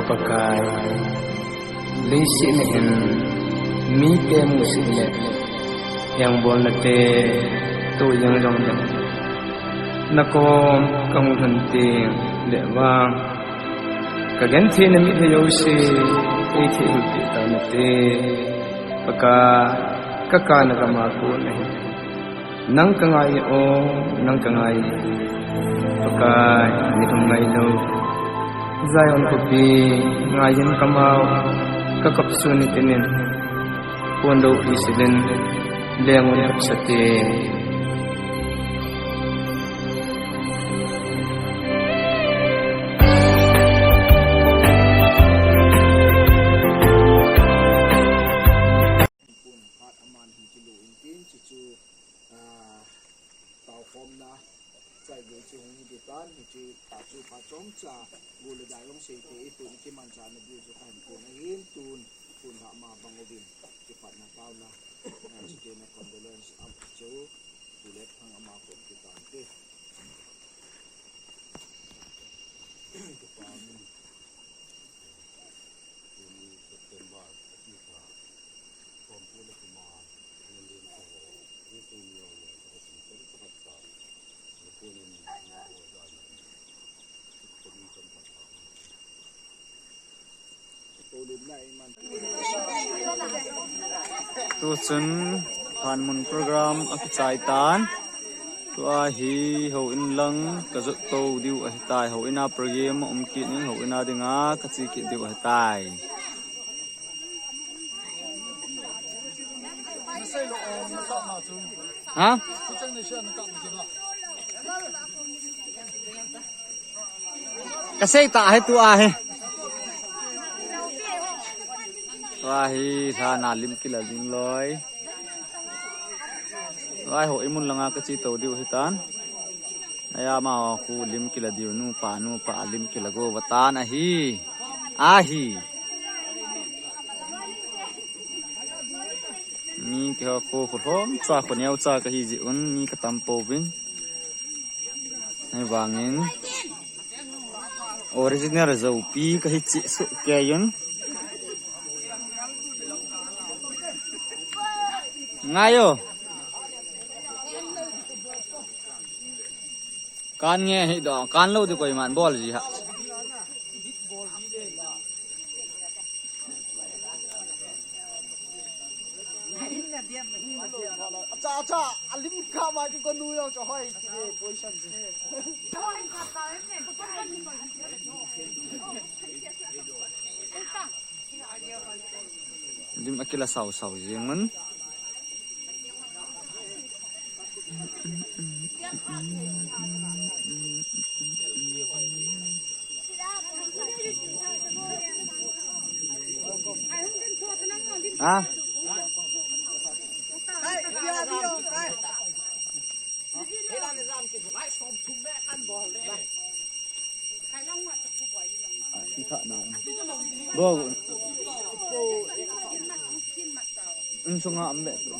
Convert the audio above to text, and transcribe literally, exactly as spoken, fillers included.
Pakai, leiset na hin mite musit le, jangbolna te tu jang jong le, nakom kahung lhun teng le vang, kagentheina mit jouse eithei hih peh tan te. Pakai, kakana gam a kon ahi. Nang kangai o, nang kangai. Pakai, nilhum ngailou. Zion khopi, ngai jin kamau, kakap sun nitinin. Pon lou isilin, leng un hapsa te. Pun phat aman hin kilu in tin, chuchu, ah, taokhomna, chai gei chu hung hi di tan, hichu ta chu phat chomcha, gu le dai long sei te, ipun kimanchahna diu chu kahin pun ahin, tun, pun ha ma bang uvin, kipatna taona, ah, chutena condolence am chu, tu le thang ama kon kitan te. Kipa min. Tuni September, ati kha, Kompu le Kuma, Nandin ko, ni tu ni o ya, ko tu ko ko ta, ni ko ni ni na o da ni, ko ni ko ta. Ko le na iman. Tuchun, hanmun program akichai tan. Tua hi houin lang kajot to diu ahitai, houin a program um kit in, houin a dinga kache kit diu ahitai. Ha? Kasei ta hi tua hi. Tua hi lha na lim kila ding loi. Vai ho imun langa kache to diu hitan. Aya ma ho khu lim kila diu, nupa, nupa lim kila go vatan ahi. Ahi. Mi keiho khu, khu lhom cha, khu neo cha kahi jeh un, mi katam pouvin. Ahivangin original Zopi kahi cheh soh kei un. Ngai o. Kan nge hi do, kan lou di koiman bol ji ha. Acha, acha, alim kha ma ki ko nu yo cho hoi ki de position ji. Lim akila sau sau jeng un. Ha? Bo. Insunga ambe tu.